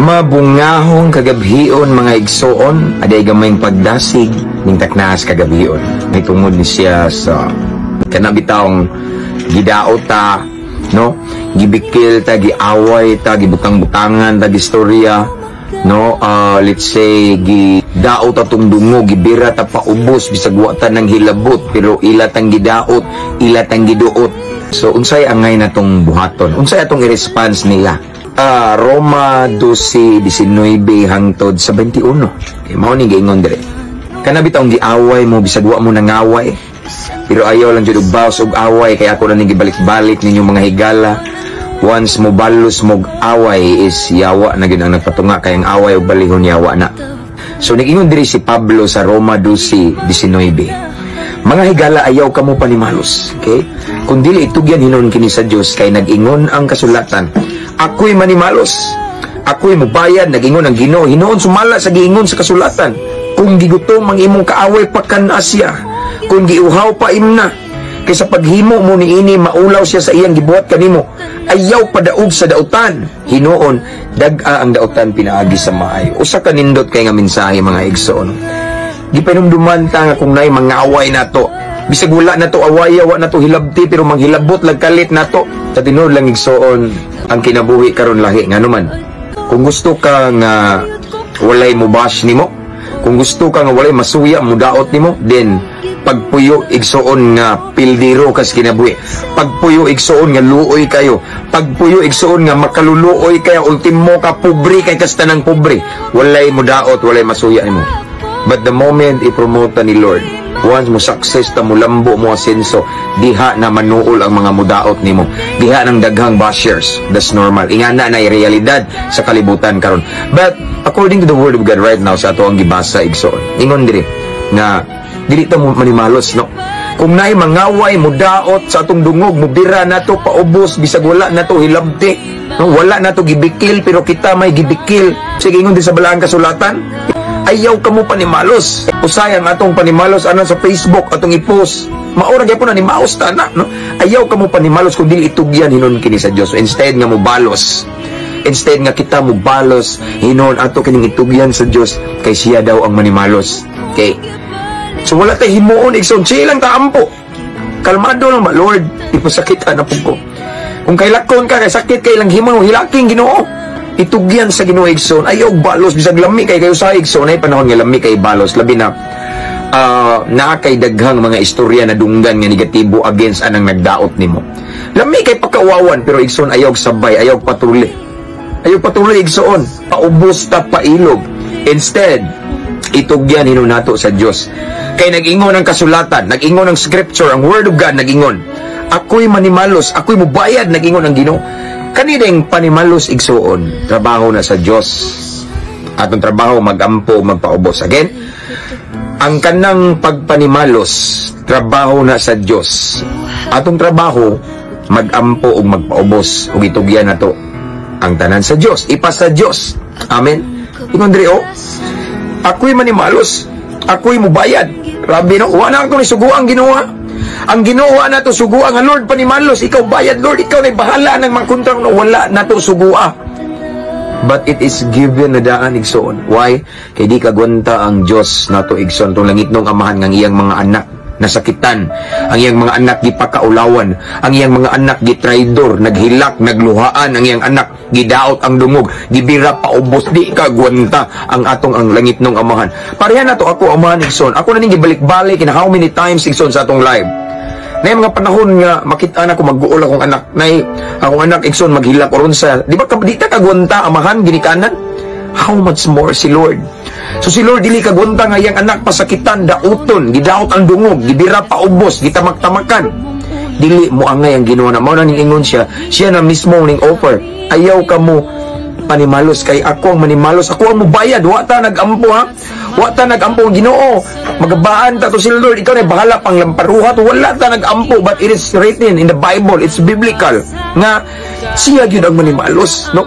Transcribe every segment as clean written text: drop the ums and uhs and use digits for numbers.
Mabungahong kagabhion, mga igsoon, aday gamayng pagdasig ning taknas kagabhion. May tungod ni siya sa kana bitawng gidaot ta, no? Gibikil ta, giaway ta, gibutang-butangan ta, gistorya, no? Let's say gidaot ta tong dungog, gibira ta paubos bisag wa ta nang hilabot, pero ila tang gidaot, ila tang giduot. So unsay angay na tong buhaton? Unsay atong i-response nila? Roma 12:19 hangtod sa 21. Okay, mao ni giingon dire. Kana bitawng giaway mo bisag wa mo nangaway. Pero ayaw lang jud og bawas og away kay ako na ning gibalik-balik ninyong mga higala. Once mo balos mo away is yawa na gyud ang nagpatunga kay ang away og balihon yawa na. So nag-ingon diri si Pablo sa Roma 12:19. Mga higala, ayaw kamo panimalos. Okay? Kung dili, itugyan hinon kini sa Dios kay nag-ingon ang kasulatan. Ako'y manimalos. Ako'y mubayad, nag-ingon ang Ginoo. Hinuon sumala sa giingon sa kasulatan. Kung gigutom ang imong kaaway, pakan-a siya. Kung giuhaw, paimna. Kaysa paghimo mo niini, maulaw siya sa iyang gibuhat kanimo. Ayaw padaog sa dautan. Hinuon, dag-a ang dautan pinaagi sa maayo. Usa ka nindot kay nga mensahe, mga igsoon. Gipanumduman ta nga kung naay mangaway nato, bisag wala na to awaya, wa na to hilabti, pero manghilabot lang kalit nato. Sa tinuod lang, igsoon, ang kinabuhi karon lahi ngano man. Kung gusto ka nga walay mo bash nimo, kung gusto ka nga walay masuya mudaot nimo, then pagpuyo, igsoon, nga pildiro kas kinabuhi. Pagpuyo, igsoon, nga luoy kayo. Pagpuyo, igsoon, nga makaluluoy kayo. Ultimo ka pobre kay kas tanang pobre. Walay mudaot, walay masuya nimo. But the moment i-promote ni Lord, once mo success ta, mulambo, mo asenso, diha na manuol ang mga mudaot nimo. Diha ng daghang bashers. That's normal. Ingana na realidad sa kalibutan karon. But according to the word of God right now sa ato ang gibasa, igsoon, ingon diri nga dili ta mo manimalos, no? Kung naay mangaway, mudaot sa atong dungog, mubira nato paubos bisag wala nato hilabti, no? Wala nato gibikil pero kita may gibikil. Sige, ingon din sa balaang kasulatan, ayaw kamo panimalos. Usay ang atong panimalos ana sa Facebook, atong i-post. Maura gyapon na ni maos ta na, no? Ayaw kamo panimalos kung dili itugyan hinon kini sa Dios. Instead nga mobalos, instead nga kita mobalos, hinon ato kining itugyan sa Dios kay siya daw ang manimalos. Okay. So wala tay himuon, igsoon, chill lang ta, ampo. Kalmado lang ba, Lord, ipasakit na pud ko. Kung kailakon ka, kay sakit kay lang himon mo, hilaking Ginoo. Itugyan sa Ginoo, igsoon. Ayaw balos bisag lami kay kayo sa igsoon ay panahon nga lami kay balos, labi na naa kay daghang mga istorya na dunggan nga negatibo against anang nagdaot nimo. Lami kay pagkauwawan, pero igsoon, ayaw sabay, ayaw patuli. Ayaw patuloy, igsoon. Paubos ta pailog. Instead, itugyan hinuon nato sa Dios. Kay nag-ingon ang kasulatan, nag-ingon ang scripture, ang word of God nag-ingon. Ako'y manimalos, ako'y mubayad, nag-ingon ang Ginoo. Kanideng panimalos, igsuon, trabaho na sa Dios. Atong trabaho magampo, magpaubos. Again, ang kanang pagpanimalos, trabaho na sa Dios. Atong trabaho magampo ug magpaubos ug itugyan nato ang tanan sa Dios, ipasa Dios. Amen. Ingon diri oh, ako'y manimalos, ako'y mubayad. Grabe, no, wa na ako ni suguang Ginoo. Ang Ginoo na to suguang nga Lord panimalos, ikaw bayad Lord, ikaw na bahala ng mga kontrang, no, wala na to sugua. But it is given na daan, igsoon. Why? Kay di kagwanta ang Dios nato, igsoon, tong langitnong amahan ng iyang mga anak nasakitan, ang iyang mga anak gipakaulawan, ang iyang mga anak gitraidor, naghilak, nagluhaan, ang iyang anak gidaot ang dungog, gibira paubos, di kagwanta ang atong ang langitnong amahan. Pareha na to ako amahan, igsoon. Ako na ning gibalik-balik in how many times, igsoon, sa atong live. Na mga panahon nga makita na ko mag-guol akong anak, nay akong anak, igsoon, maghilak oron sa, di ba di ta kagwanta amahan ginikanan? How much more si Lord? So si Lord dili kagwanta nga iyang anak pasakitan, dauton, gidaot ang dungog, gibira paubos, gitamak-tamakan. Dili mo angay ang Ginoo na mao na ning ingon siya, siya na mismo ning offer. Ayaw ka mo panimalos kay ako ang manimalos, ako ang mubayad, wa ta nagampo ha. Wa ta nagampo ang Ginoo. Magabaan ta to si Lord, ikaw na bahala pang lamparuhat, wala ta nagampo, but it is written in the Bible, it's biblical nga siya gyud ang manimalos, no?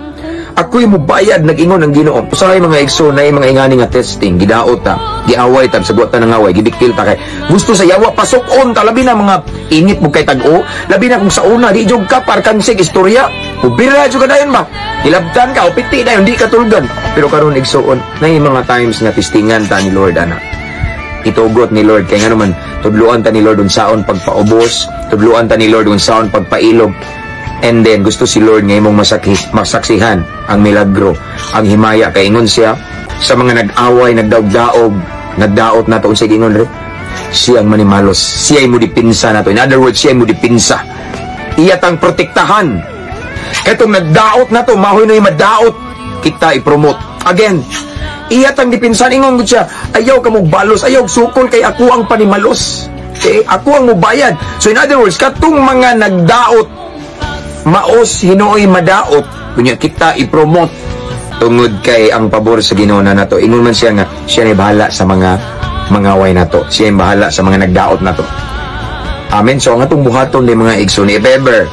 Ako'y mubayad, nag-ingon ang Ginoo. Usahay, mga igsoon, na mga ingani nga testing, gidaot ta, giaway ta, sagot ta ng away, gibikil ta kay gusto sa yawa pasok-on ta, labi na mga init mo kay tag-o, labi na kung sa una di jud ka parkansig istorya, ubira jud ka dayon ba? Hilabtan ka, o piti dayon, di ka tulgan. Pero karon, igsoon, na mga times nga testingan ta ni Lord ana. Itugot ni Lord kay ngano man tudluan ta ni Lord unsaon pagpaubos, tudluan ta ni Lord unsaon pagpailog. And then gusto si Lord nga imong masaksihan ang milagro, ang himaya, kay ingon siya sa mga nag-away, nagdaog-daog, nagdaot nato, unsay giingon re? Siya ang manimalos, siya ay mudipinsa nato. In other words, siya ay mudipinsa. Iya tang protektahan. Katong nagdaot nato, mahoy na yung madaot, kita i-promote. Again, iya tang dipinsan, ingon gud siya, "Ayaw ka mo balos, ayaw sukol kay ako ang panimalos." Okay? Ako ang mubayad. So in other words, katong mga nagdaot, maos hinuoy madaot, kunya kita i-promote tungod kay ang pabor sa Ginoo na nato. Ingon man siya nga siya na bahala sa mga mangaway nato. Siya ang bahala sa mga nagdaot nato. Amen. So ang atong buhaton ni mga igsoon, if ever,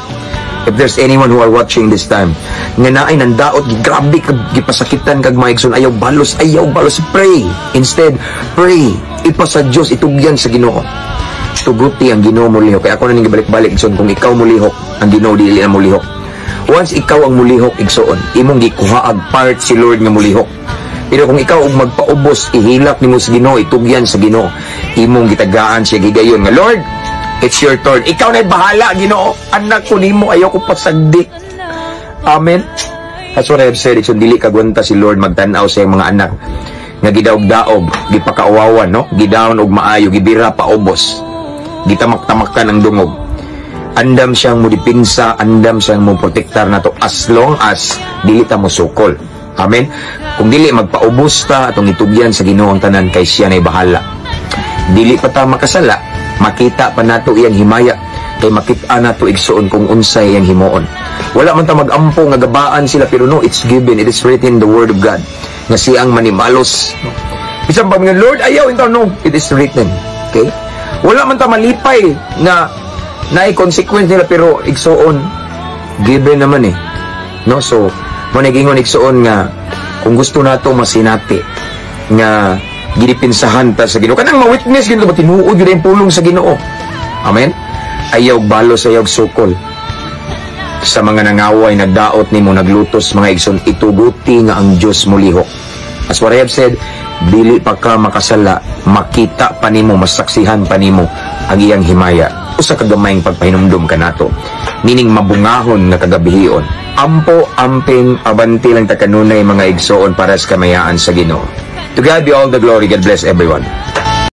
if there's anyone who are watching this time, nga naay nandaot, grabe ka gipasakitan kag mga igsoon, ayaw balos, ayaw balos, pray. Instead, pray. Ipasa Dios, itugyan sa Ginoo. Tuguti ang Ginoo mulihok. Kaya ako na ning gibalik-balik, igsoon, kung ikaw mulihok, ang Ginoo dili na mulihok. Once ikaw ang mulihok, igsoon, imong gikuha ag part si Lord nga mulihok. Pero kung ikaw og magpaubos, ihilak nimo sa Ginoo, itugyan sa Ginoo, imong gitagaan siya gigayon nga, "Lord, it's your turn. Ikaw na bahala, Ginoo. Anak ko nimo, ayaw ko pasagdi." Amen. That's what I have said. It's dili kagwanta si Lord magtan-aw sa iyang mga anak nga gidaog-daog, gipakauwawan, no? Gidown og maayo, gibira paubos. Gitamak-tamakan ang dungog. Andam siyang mudipinsa, andam siyang mo protektar nato as long as dili ta mosukol. Amen. Kung dili magpaubos ta, atong itugyan sa Ginoo ang tanan kay siya nay bahala. Dili pa ta makasala, makita pa nato iyang himaya kay makita nato, igsoon, kung unsay iyang himuon. Wala man ta magampo nga gabaan sila, pero no, it's given, it is written in the word of God nga siya ang manimalos. Bisan pa mga "Lord, ayaw ito," no, it is written. Okay? Wala man ta malipay nga naay consequence nila, pero igsoon, given naman eh. No, so mo nagingon, igsoon, nga kung gusto nato masinati nga gidipinsahan ta sa Ginoo, kanang ma-witness Ginoo ba, tinuod gyud ang pulong sa Ginoo. Amen. Ayaw balos, ayaw sukol sa mga nangaway, nagdaot nimo, naglutos, mga igsoon, ituguti nga ang Dios molihok. As what I have said, dili pa ka makasala, makita pa nimo, masaksihan pa nimo ang iyang himaya. Usa ka gamayng pagpahinumdum kanato nining mabungahon nga kagabihion. Ampo, amping, abanti lang ta kanunay, mga igsoon, para sa kamayaan sa Ginoo. To God be all the glory. God bless everyone.